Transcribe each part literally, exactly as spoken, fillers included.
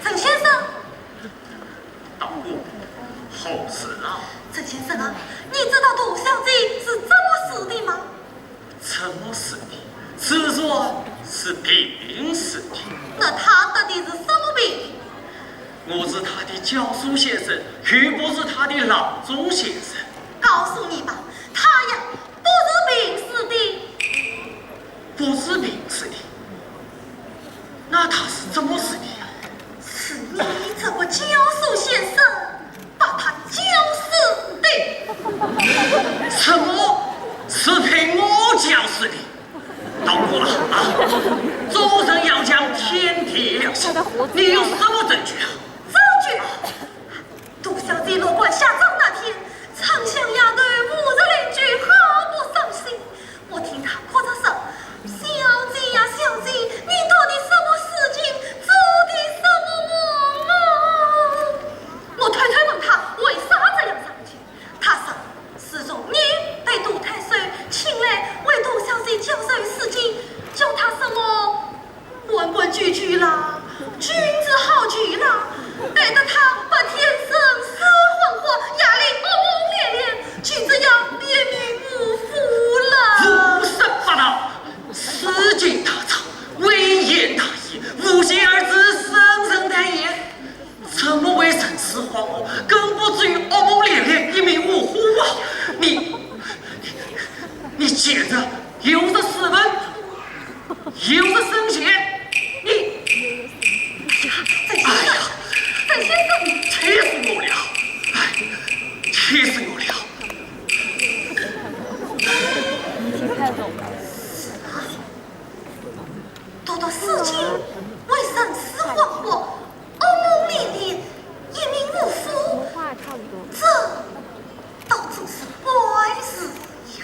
陈先生。大哥，好事啊！陈先生啊，你知道杜小姐是怎么死的吗？怎么死的？是说是病死的。那她得的是什么病？我是她的教书先生，又不是她的郎中先生。告诉你吧，她呀，不是病死的。不是病死的？那她是怎么死的呀？是你这个教书先生把她教死的。什么？是被我教死的？大哥啊，做人要讲天地良心，你有什么证据啊？证据？杜小姐落棺下葬那天，昌乡丫头、无日邻居好不伤心。我听她哭着说：“小姐呀，小姐，你做的什么事情，做的什么梦啊？”我推推问她为啥这样伤心，她说是从你被杜太守请来为杜小姐教授《诗经》，教她什么 规规矩矩啦，君子好逑啦，害得她白天神思恍惚，夜里噩梦连连，今朝要一命呜呼了。胡说八道！诗经大藏，微言大义，无心二字，深深淡然，怎么会神思恍惚，更不至于噩梦连连，一命呜呼啊？你，你，你简直有失斯文， 有失圣贤，你，哎呀，陈先生，哎呀，陈先生，气死我了！哎，气死我了！读读诗经，为神思恍惚， 噩梦连连，一命呜呼，这倒真是怪事呀。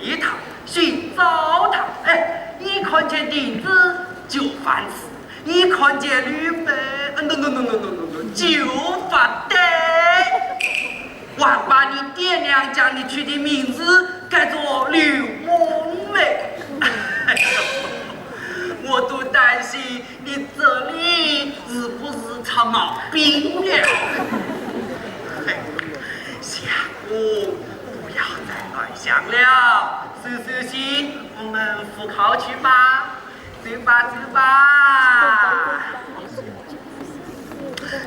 一趟，寻找他，哎，一看见锭子就烦事，一看见绿豆，呃，no no no no no no no，就发呆。还把你爹娘将你取的名字改做刘梦梅。我都担心你这里是不是出毛病了？嘿，相公，不要再乱想了，收收心，我们赴考去吧。走吧，走吧，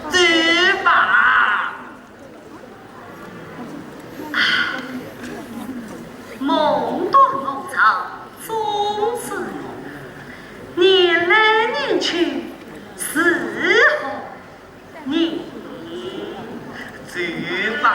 走吧。梦断梦着终是梦，年来年去是何年？走吧。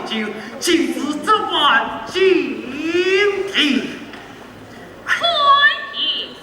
酒，今日这碗敬你。快饮。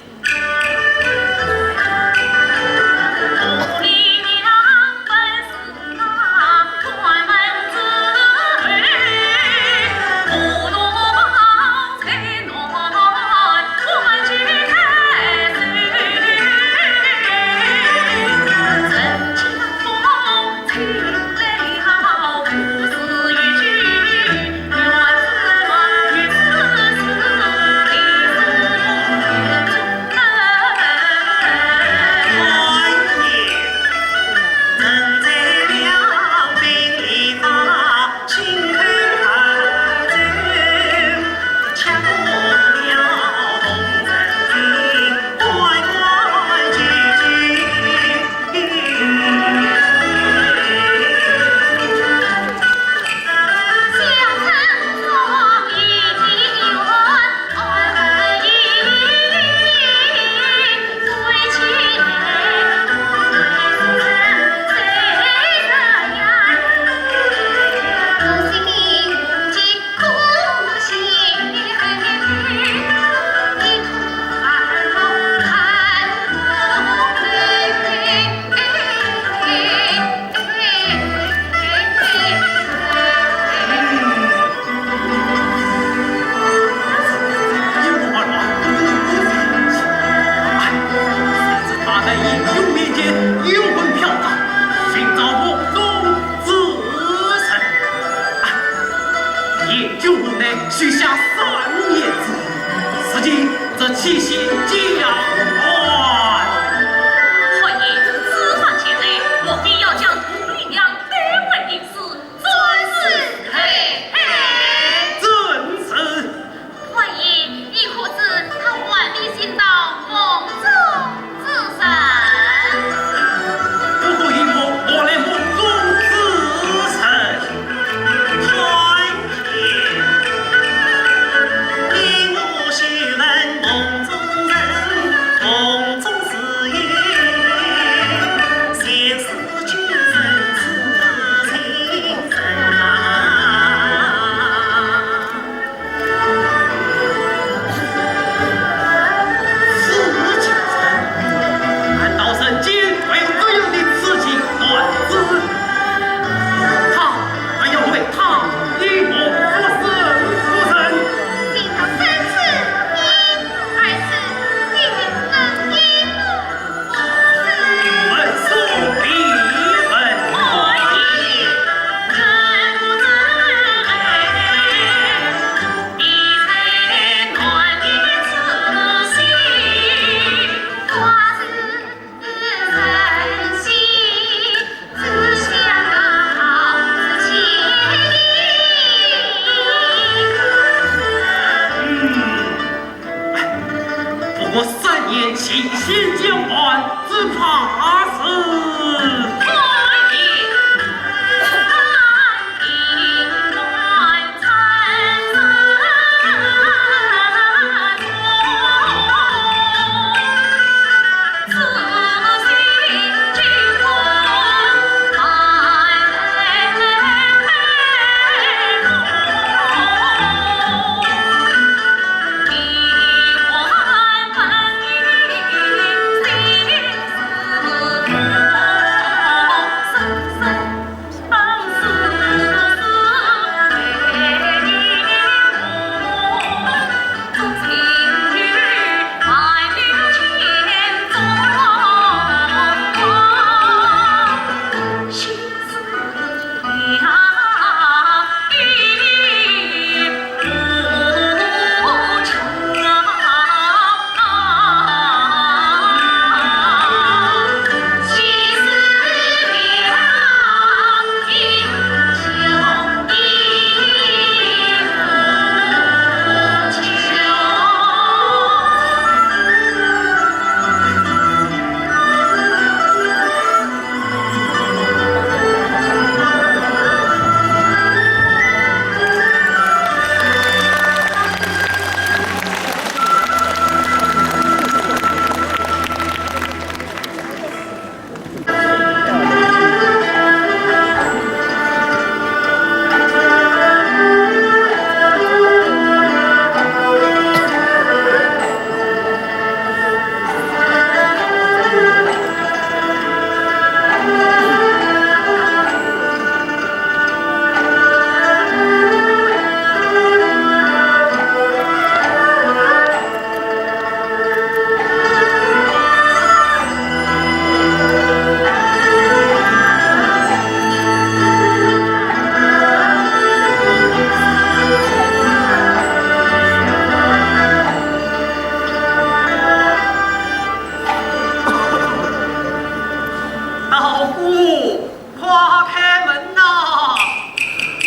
快开门呐！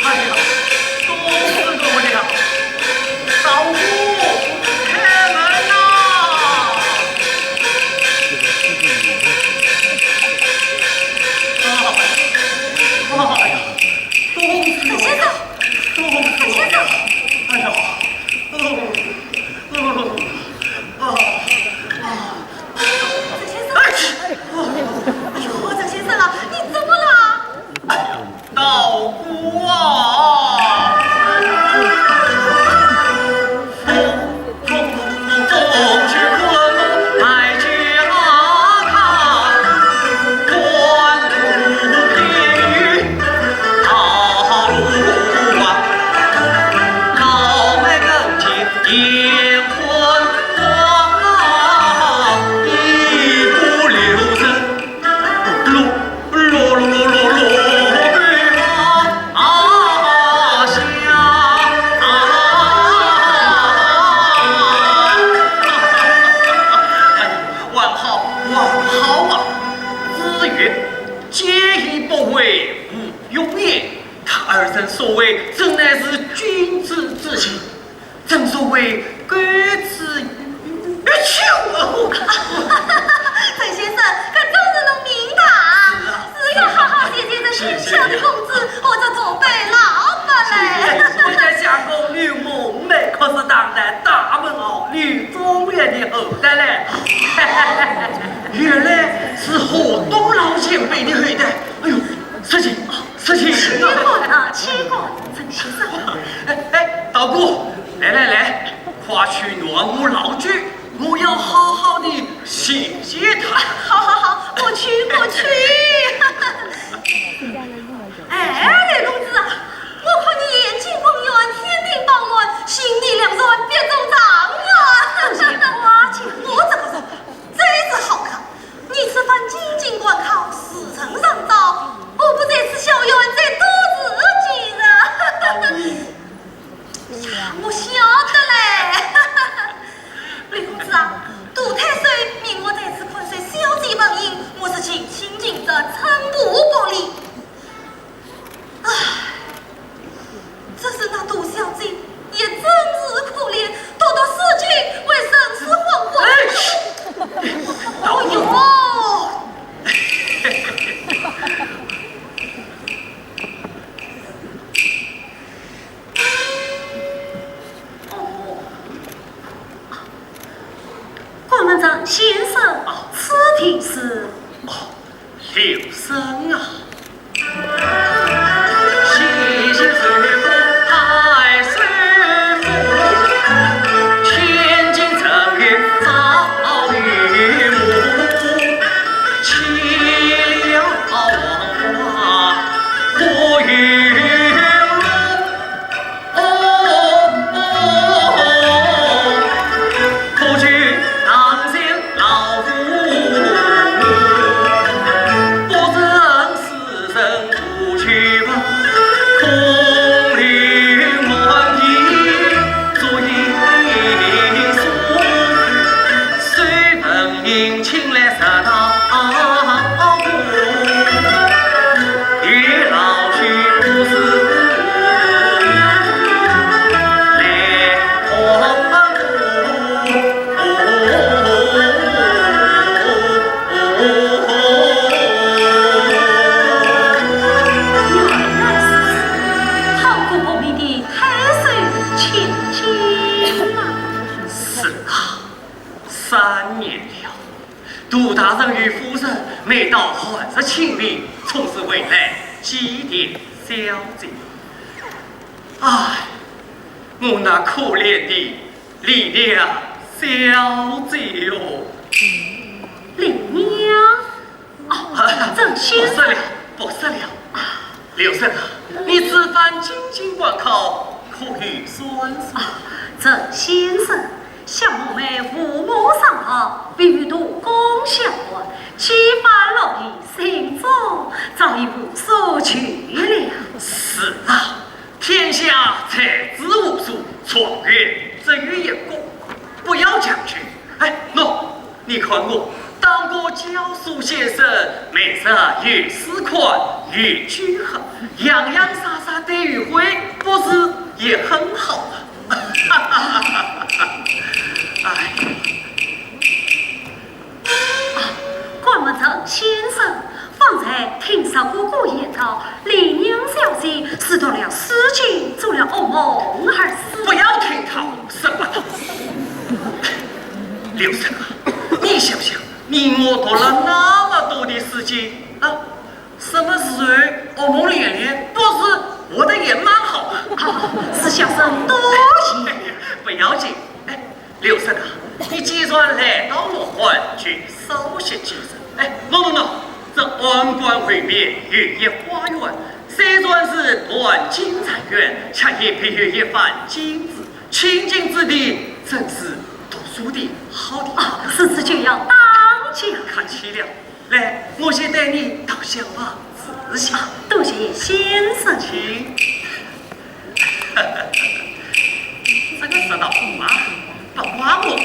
哎呀，冻死我了！老夫，开门呐！啊，哎呀，冻死我了！先生，冻死我了！先生。哎呀，哦，哦，哦。 张先生，哎呦，张先生啊，你怎么了？哎呀，老夫啊！还好，还好啊！子曰：见义不为，无勇也。他二人所为，真乃是君子之行。 正所谓，君子喻于求。张先生，搿真是侬命大。是啊。是要好好谢谢这俊俏的公子，我这做对老板嘞。我在相公刘梦梅可是当代大文豪刘宗元的后代嘞。原来是河东老前辈的后代。哎呦，失敬，失敬。岂敢啊，岂敢，张先生。哎，哎，道姑，来来来， 快去暖壶老酒，我要好好地谢谢他。好好好，我去，我去。哎，刘公子啊，我看你严禁风月，天庭饱满，心地良善，必中状元。多谢夸奖。我这个说法，真是好看。你此番进京赶考，时辰尚早，何不在此校园再多住几日？ 呀，我晓得嘞。刘公子啊，杜太守命我在此看守小姐文英，我是尽心尽责，寸步不离。唉，只是那杜小姐也真是可怜，独独四句为生死黄昏。哎，哦哟！ 哦，啊，敢问张先生，此地是？哦，刘生啊。原来如此，好个薄命的太守千金啊！是啊，三年了， 杜大人与夫人每到寒食清明，总是会来祭奠小姐。唉，我那可怜的丽娘小姐哟。丽娘？哦，张先生。不说了，不说了。 刘生啊，你此番进京赶考，可有算数？啊，张先生，想我们父母双亡，唯有杜公校官，几番劳役，心中早已无所求了。是啊，天下才子无数，状元只有一个，不要强求。哎，喏，你看我当个教书先生，每日有诗看，有酒喝，洋洋洒洒对于会，不是也很好吗？哎。啊，关文成先生，方才听石哥哥言道，李娘小姐是读了诗经，做了噩梦而死。不要听他胡说八道。刘生啊，你想想，你我读了那么多的诗经啊，什么时候噩梦连连，不是活得也蛮好啊？啊，是小生多疑。不要紧，哎，刘生啊，你既然来到洛阳，就少歇几日。哎，喏喏喏，这安关后面有一花园，虽然是断径残垣，却也别有一番景致，清静之地，正是读书的好地方。啊，如此就要当家。客气了。来，我先带你到厢房坐下。多谢先生。请。这个石头啊，不花我吧。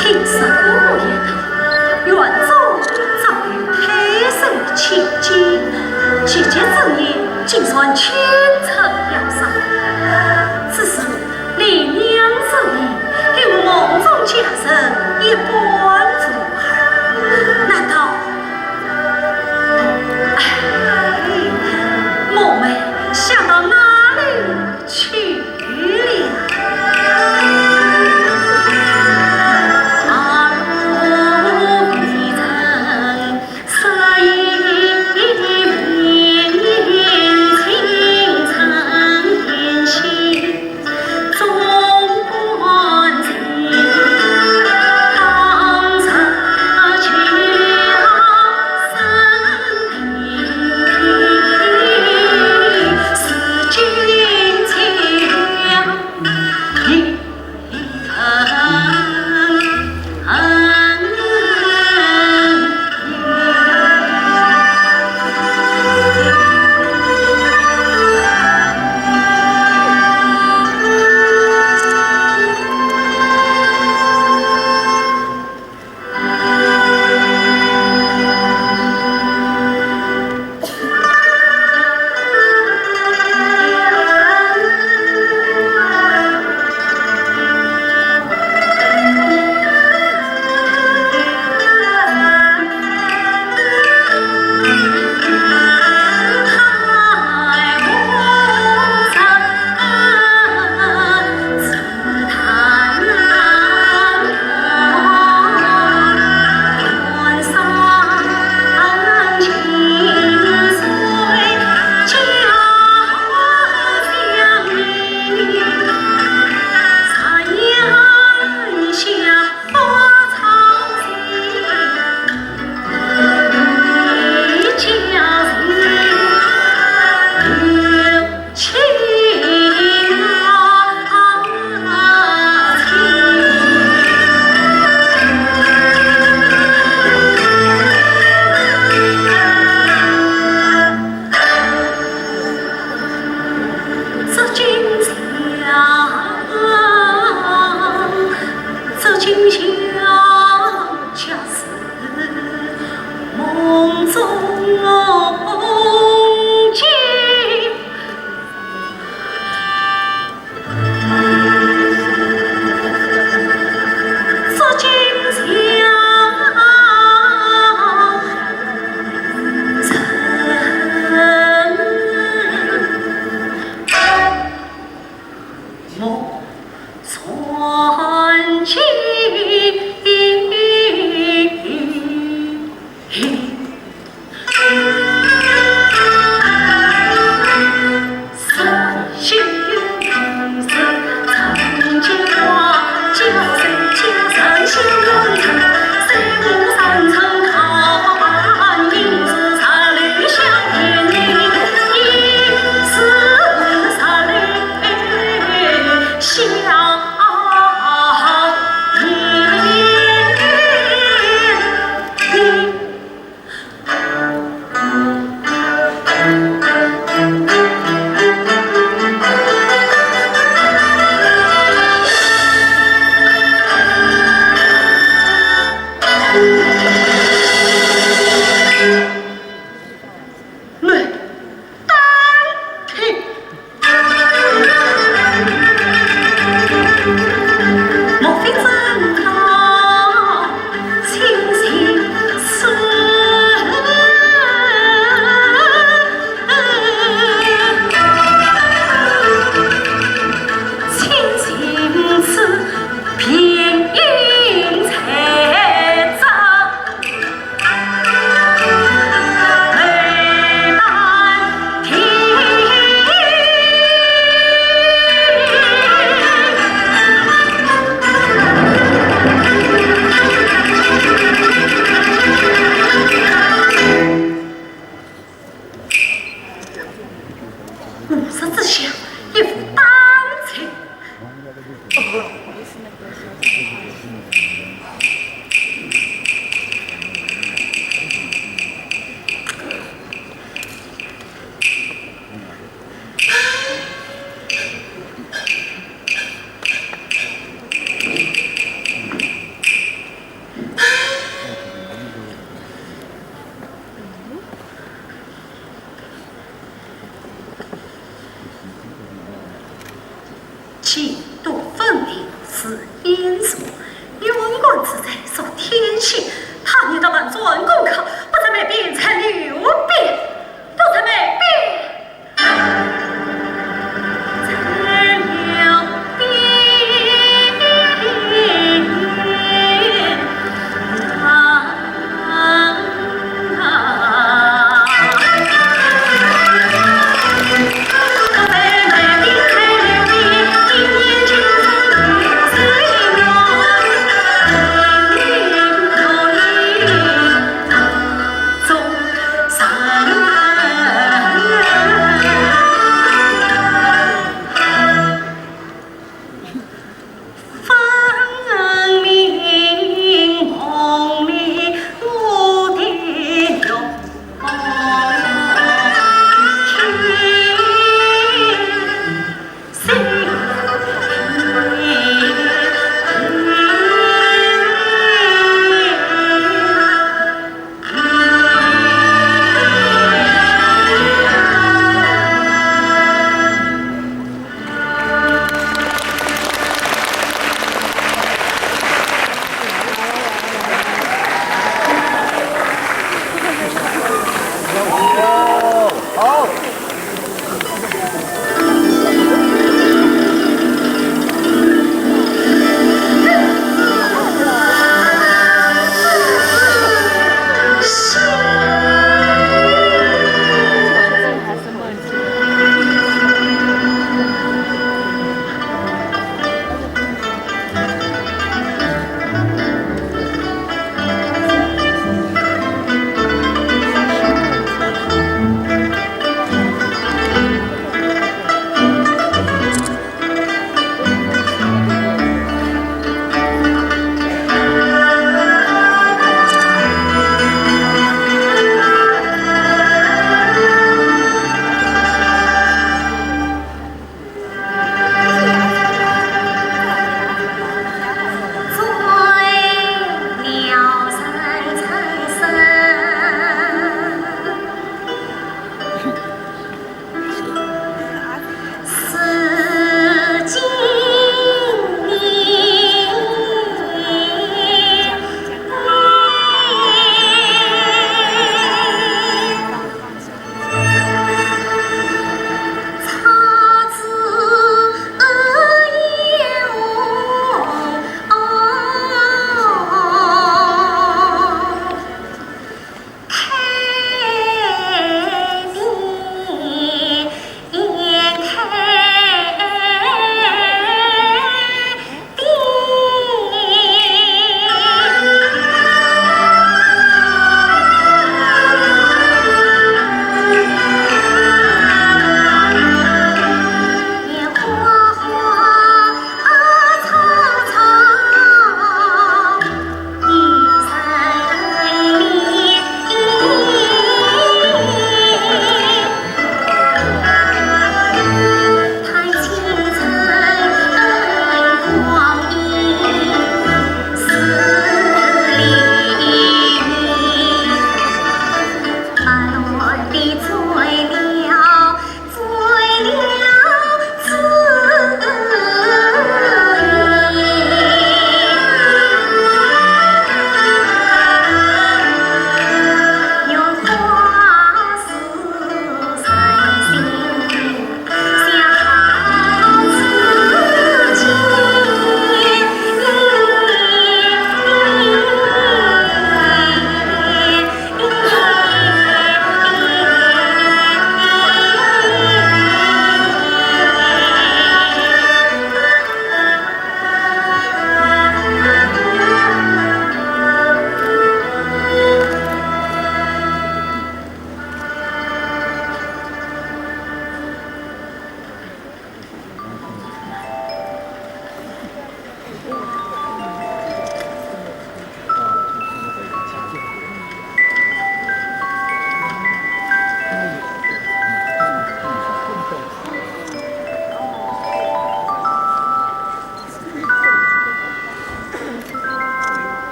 听石哥哥言道，园中早有太守千金，季节之年，竟算千层要上。只是 李娘子呢，与我梦中佳人一般如何？难道……哎，我们想到哪里去了？五十之下，一夫当关。气度分明是因素，有文官之才说天气，他念得满转功课，不曾没变才六变，不曾没变。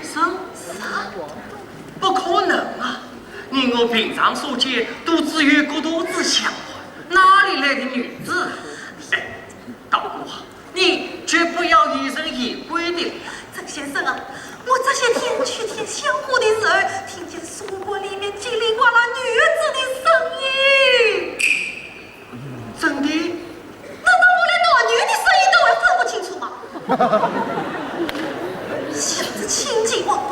生？啥？不可能啊！你我平常所见都只有骨头子相关，哪里来的女子啊？哎，道姑啊，你绝不要疑神疑鬼的。曾先生啊，我这些天去听香火的时候，听见书馆里面叽里呱啦女子的声音。 真的？难道我连男女的声音都会分不清楚吗？想这青吉王婆，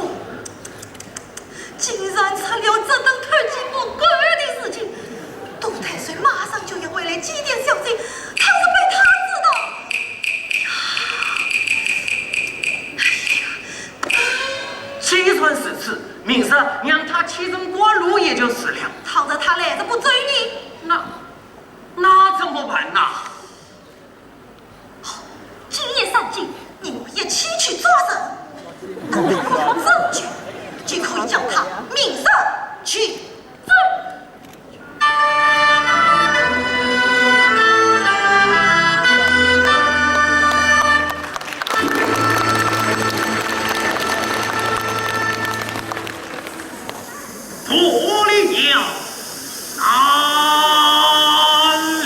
竟然出了这等偷鸡摸狗的事情，杜太守马上就要回来祭奠小姐，倘若被他知道，呀，哎呀，既然如此，明日让他启程过路也就是了。倘若他来日不走呢？那 那怎么办呐？今夜三更，你我一起去抓人，等到有了证据，就可以将他明日取证。 脱离了山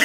林。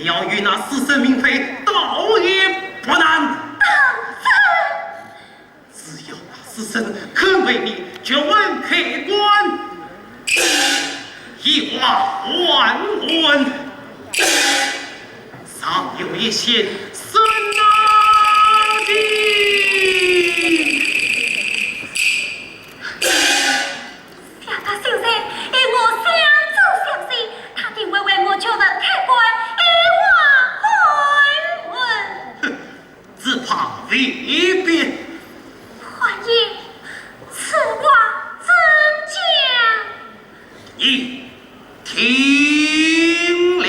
要与那死神明妃倒也不难。当真？只要那死神肯为你绝魂开棺，以化还魂，尚有一线生机。想他现在与我相知相惜，他定会为我绝魂开棺，以化还魂。只怕未必。还爷，此话怎讲？你听了。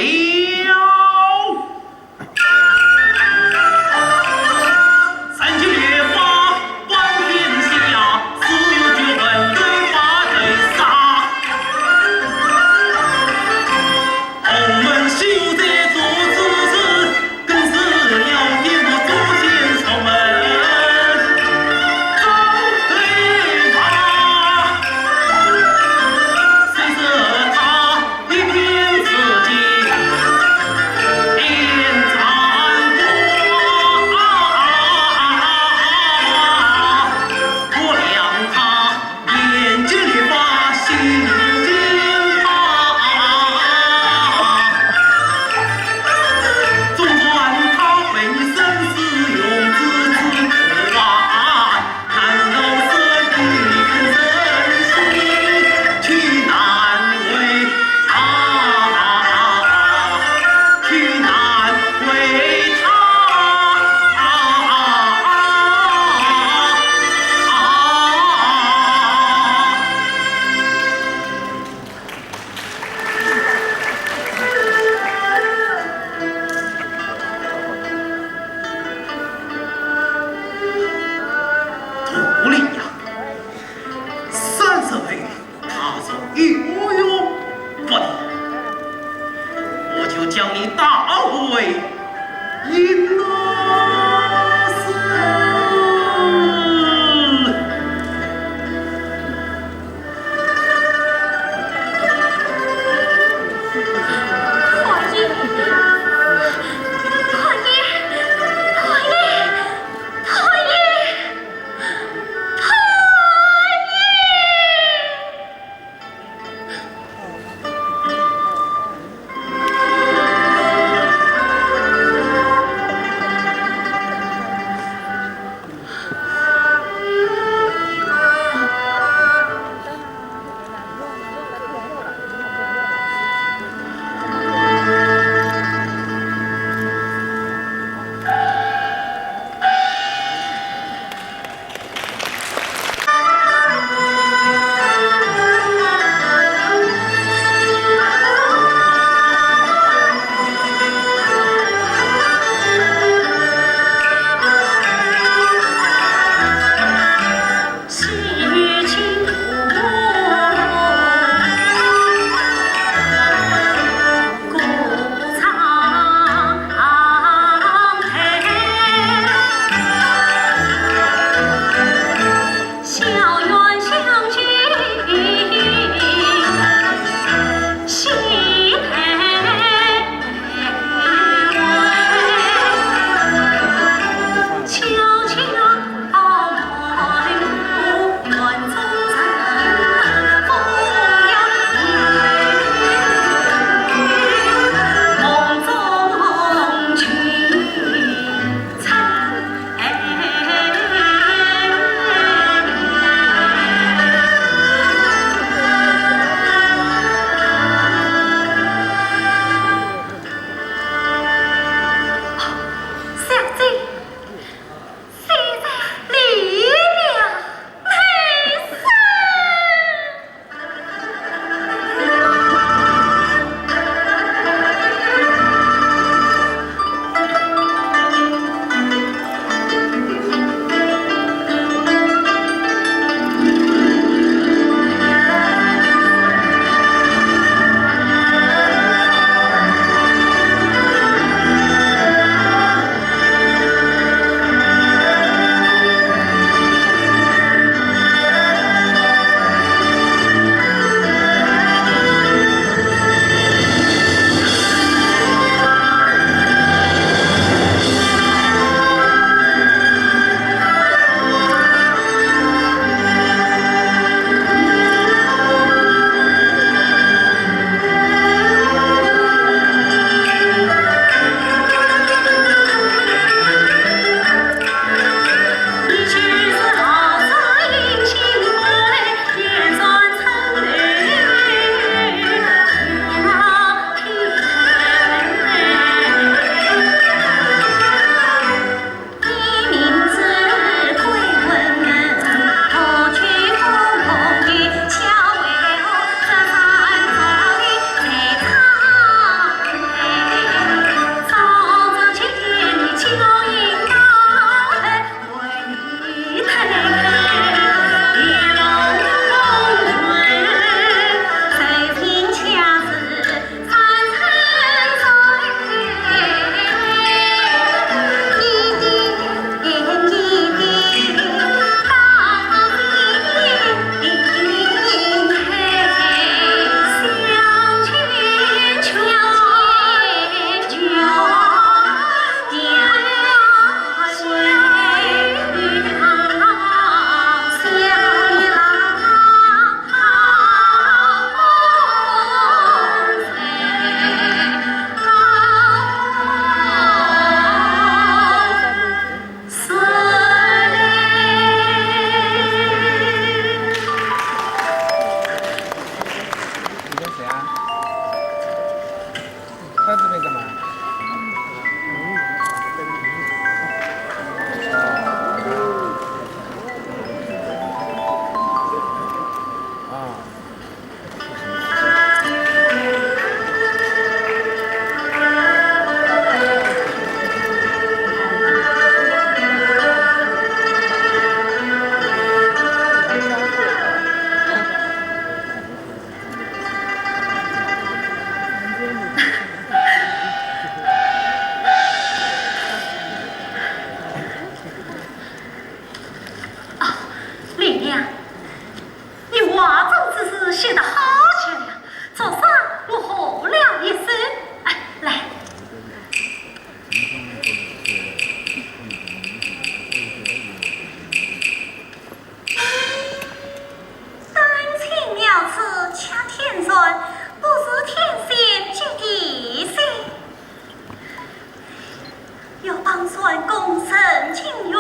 算功成金元，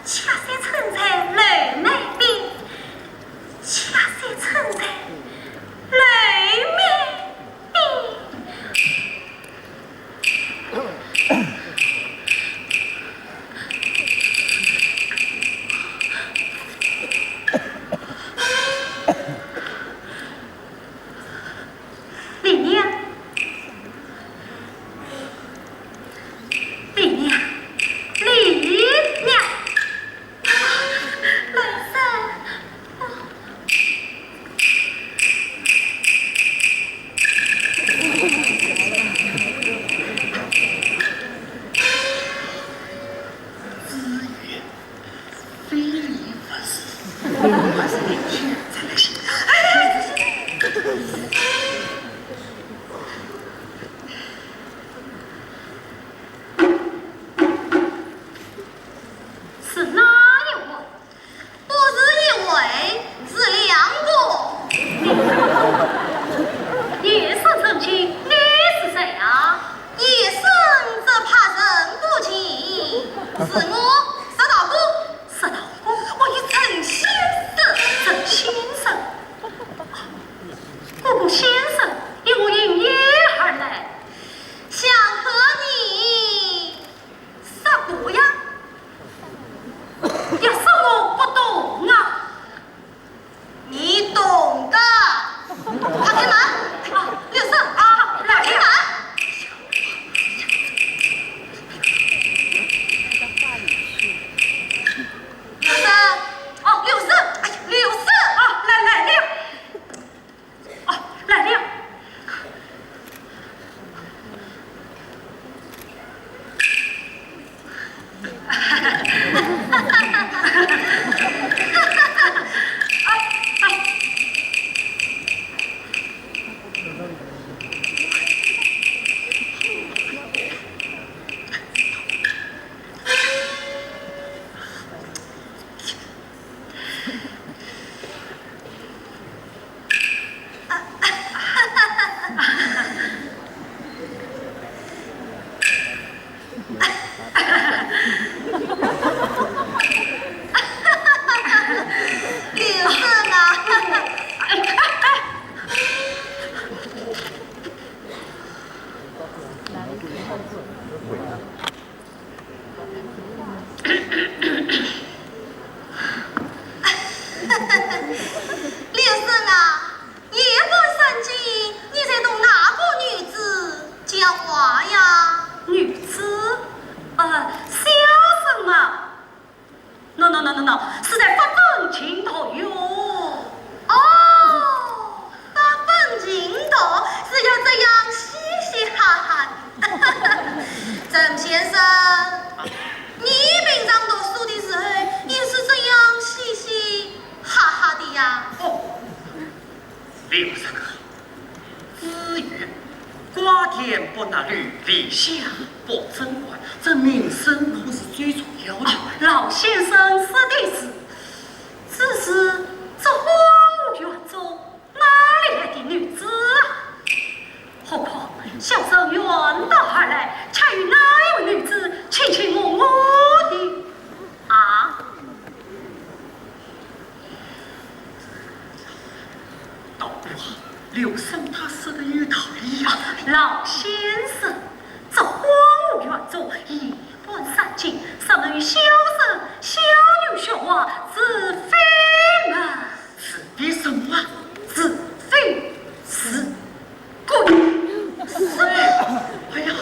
恰似春在楼门边，恰似春在楼门边。李娘，李娘，李娘，来噻。 子曰：非礼勿视，我是明天再来信。哎，是哪一位？不是一位，是两个。夜深人静，你是谁啊？夜深只怕人不静，是我，石头哥。 石头哥，我与陈先生。陈先生？哥哥，先生，你我应邀而来，想和你说个呀。要说我不懂啊。你懂的。快开门。啊，刘生。啊，来了。开门。 刘生。哦，刘生。哎，刘生。哦，来，来了。哦，来了。哎，哎。 刘生啊。刘生啊，夜半三更，你在同哪个女子讲话呀？女子？呃，小生啊。 喏喏喏喏喏，是在发本情头哟。哦，发本情头是要这样嘻嘻哈哈的。陈先生，你平常读书的时候也是这样嘻嘻哈哈的呀？哦， 刘生啊，子曰：瓜田不纳履，篱下不整环，这名声可是最重要的。啊，老先生说的是，只是这荒芜园中哪里来的女子啊？何况小生远道而来，恰与哪一位女子卿卿我我的啊？ 道姑啊，刘生他说的有道理呀。老先生，这荒芜园中夜半三更，什么与小生小女说话，是非嘛？是的，什么啊？是非是 鬼！什么？哎呀，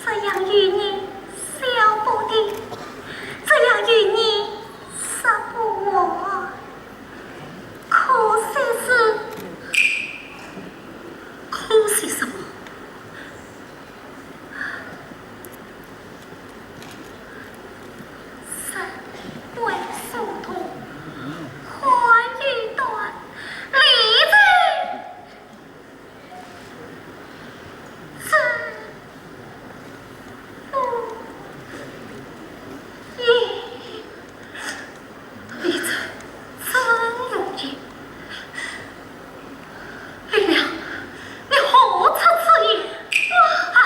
这样与你少不得，这样与你少不我，可惜是，可惜什么？人为树头，还有断，理在 这不也，你这真有劲。哎呀，你何出此言？啊！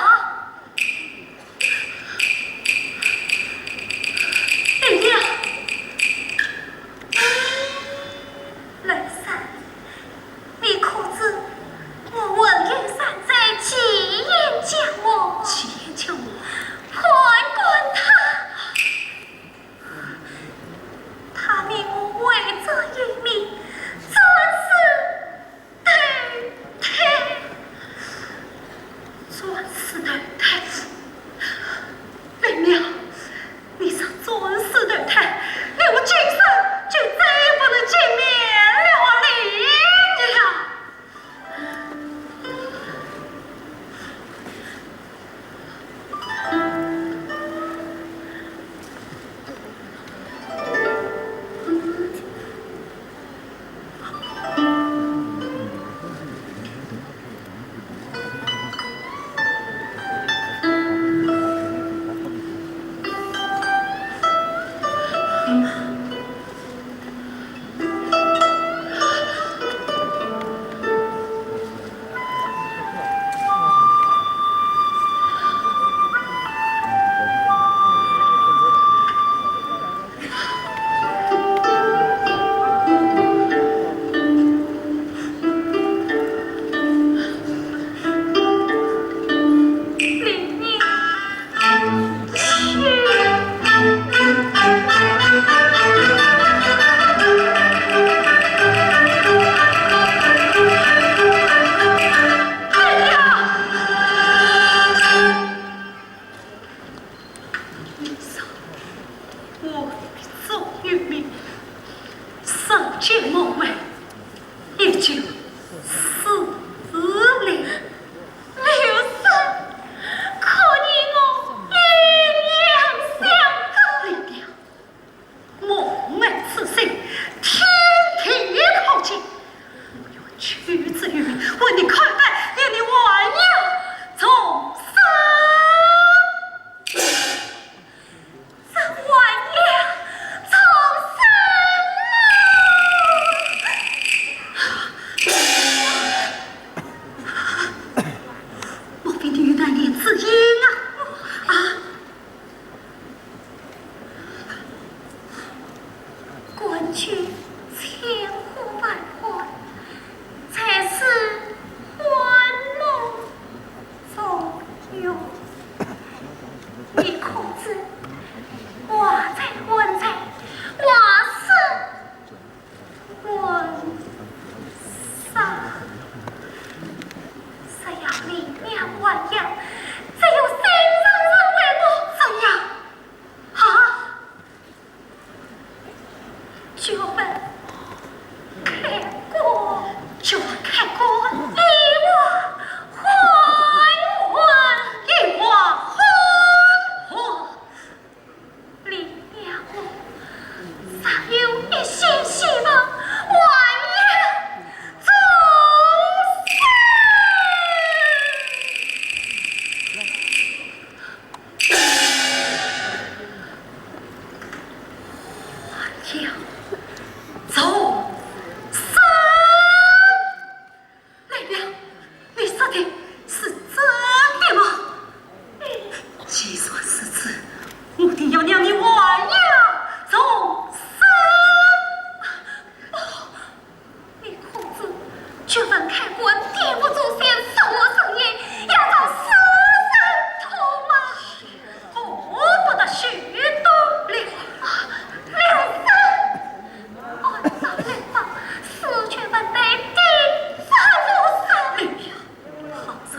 哎呀，雷山，你可知我文英善哉，其言教我，其言教我，判官他，他命我为这一名，专司 投胎，专司投胎。林淼，你若专司投胎，那我今生就再也不能见面了啊，林淼。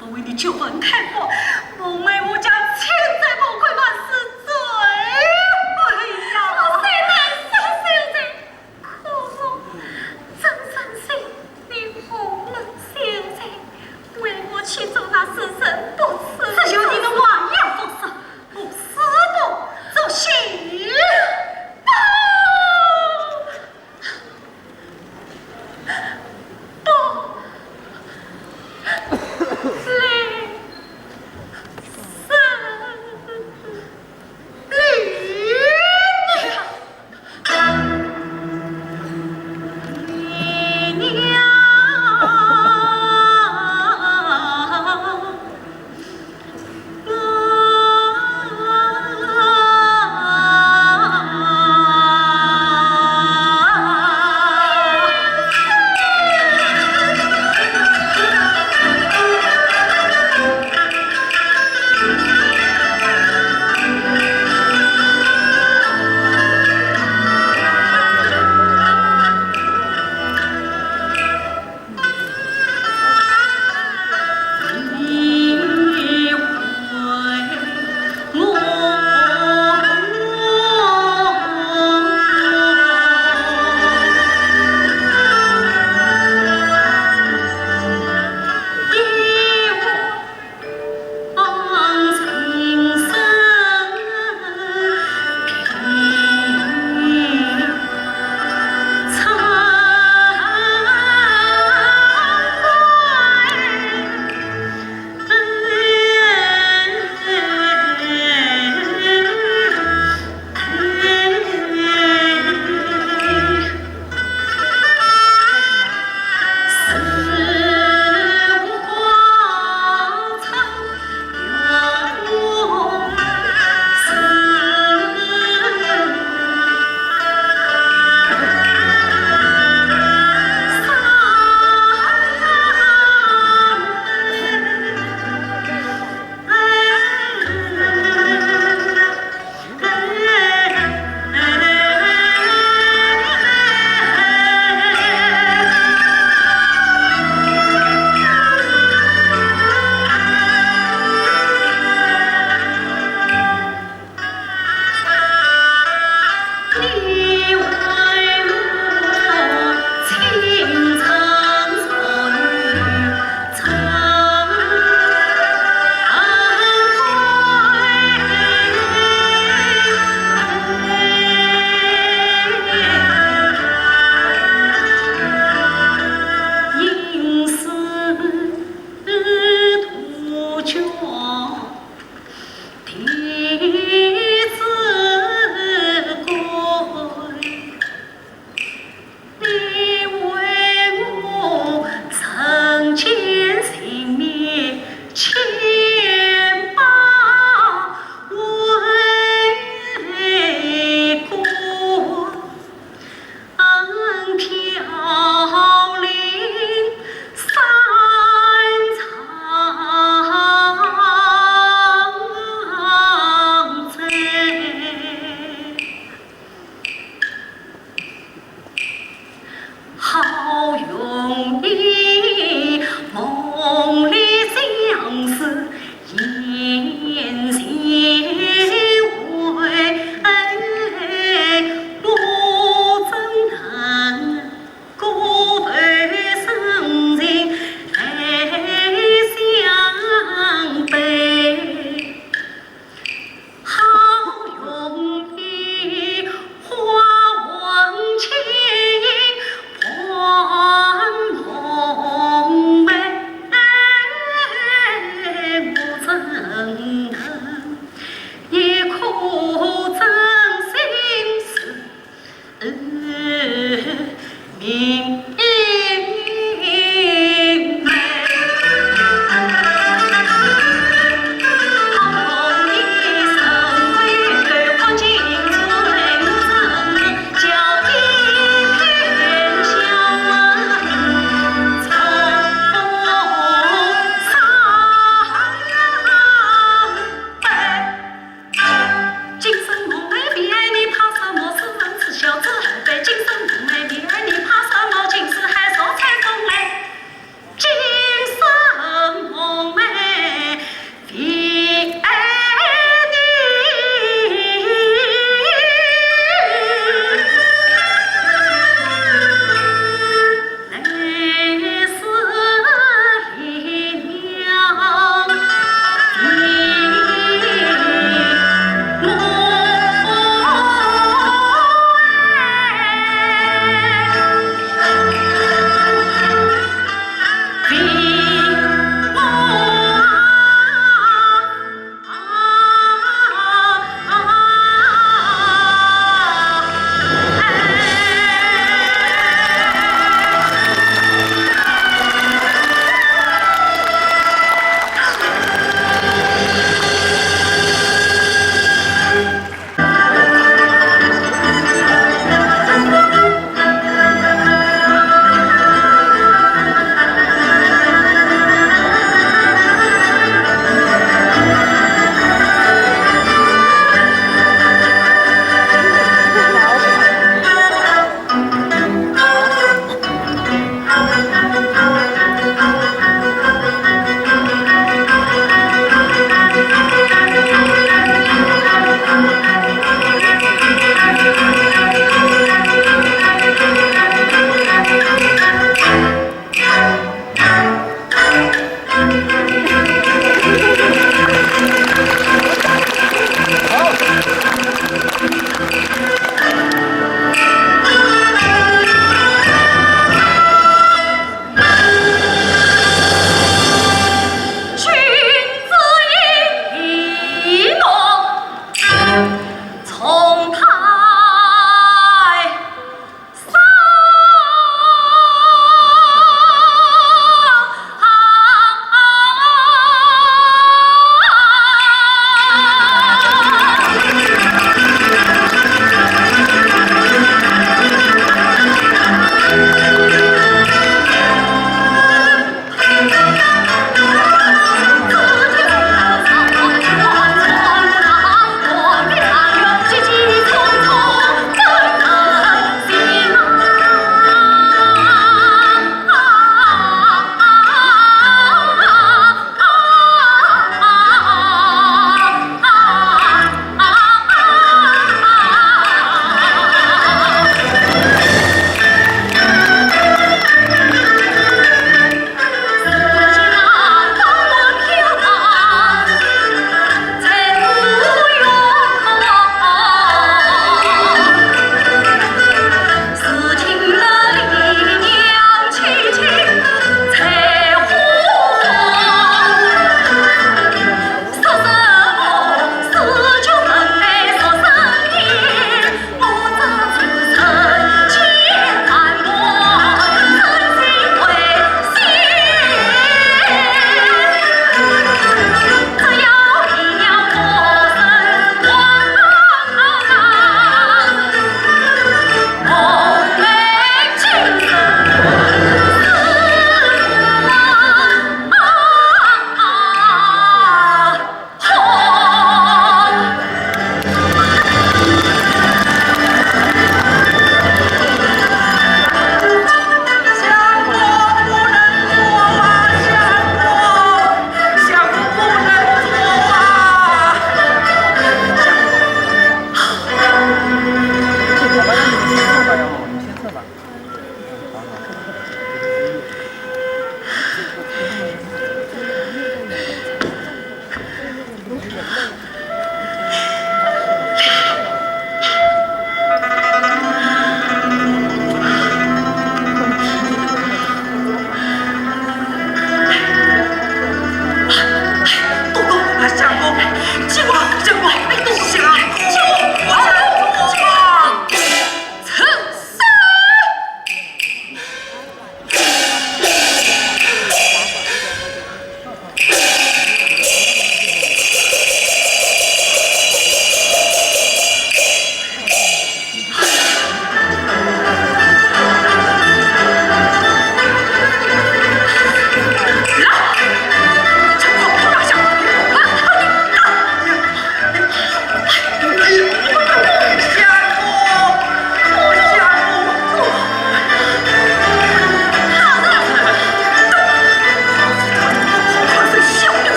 我为你九门开火，蒙昧无知，千载不悔，万死罪。哎呀！我虽然是小人，可我怎忍心你胡乱小人，为我去做那死人不死。只有你的亡羊补牢，不死不做。报！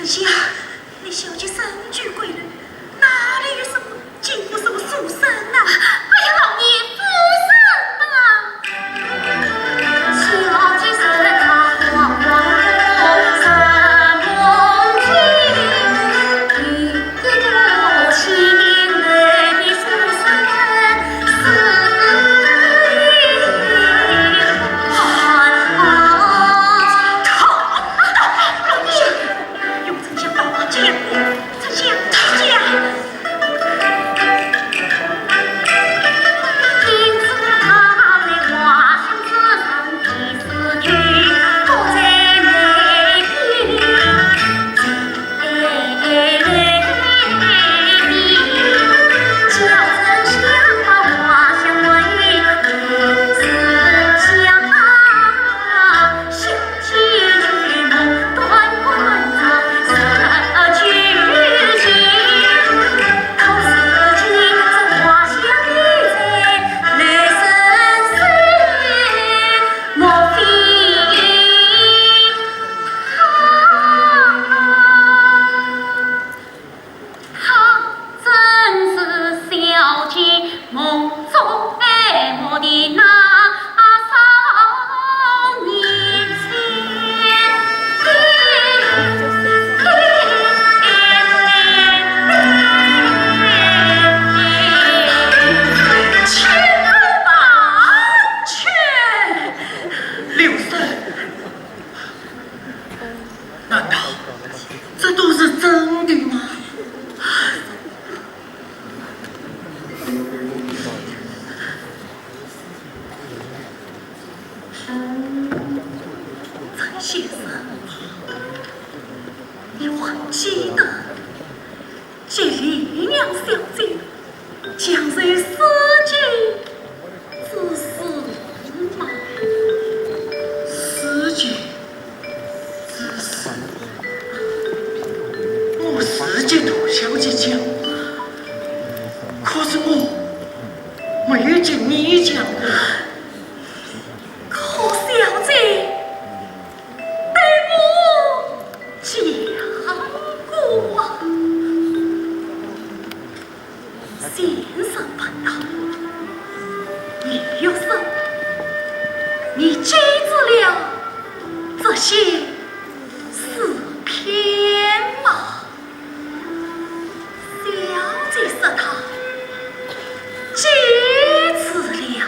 哎呀，你小姐深居闺楼，哪里有什么经过什么书生啊？哎呀，老爷，书生啊！难道这都是真的吗？陈先生，你还记得 这李娘小姐将是世间之事吗？世间之事？我是给大小姐讲，可是我没有给你讲过。可小姐对我讲过啊。 先生问道：你又说，你记住了这些诗篇吗？小姐说她记住了。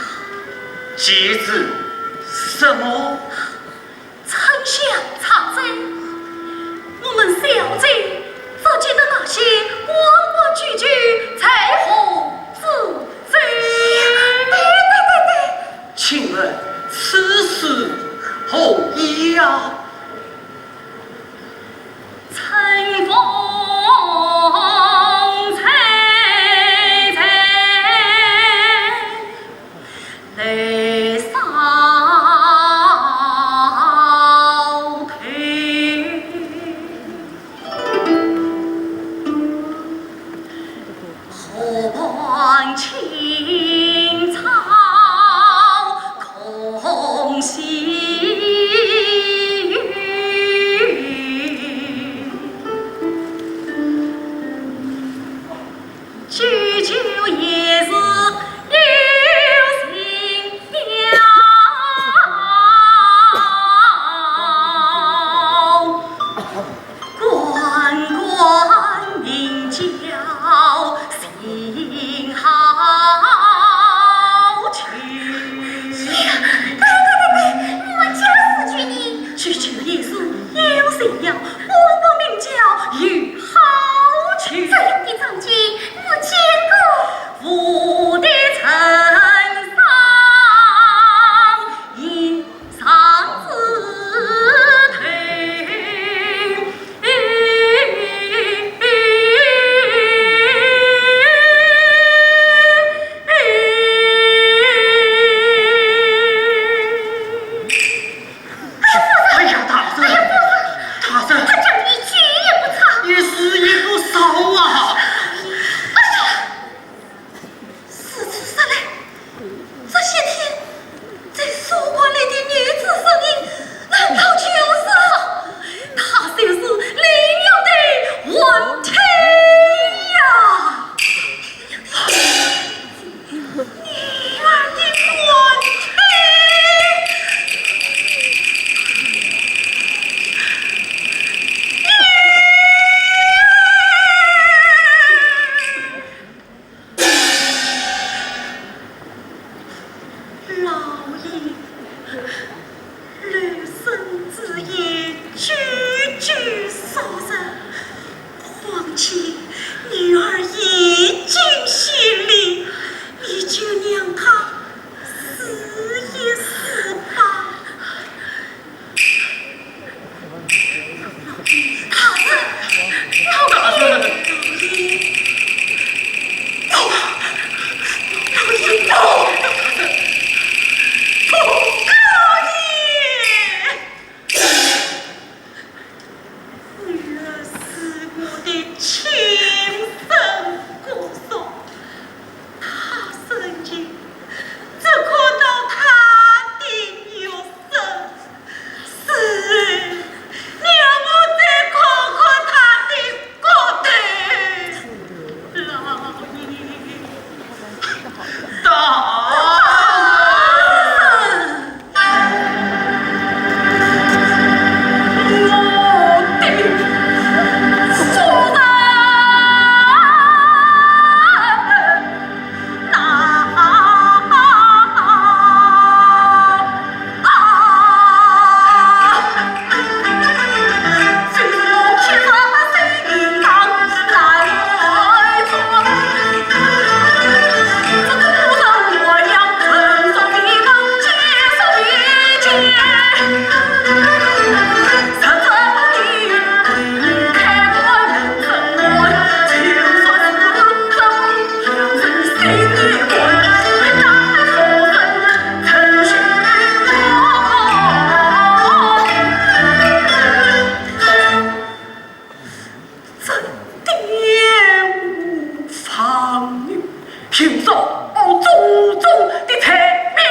寻找我祖宗的财命。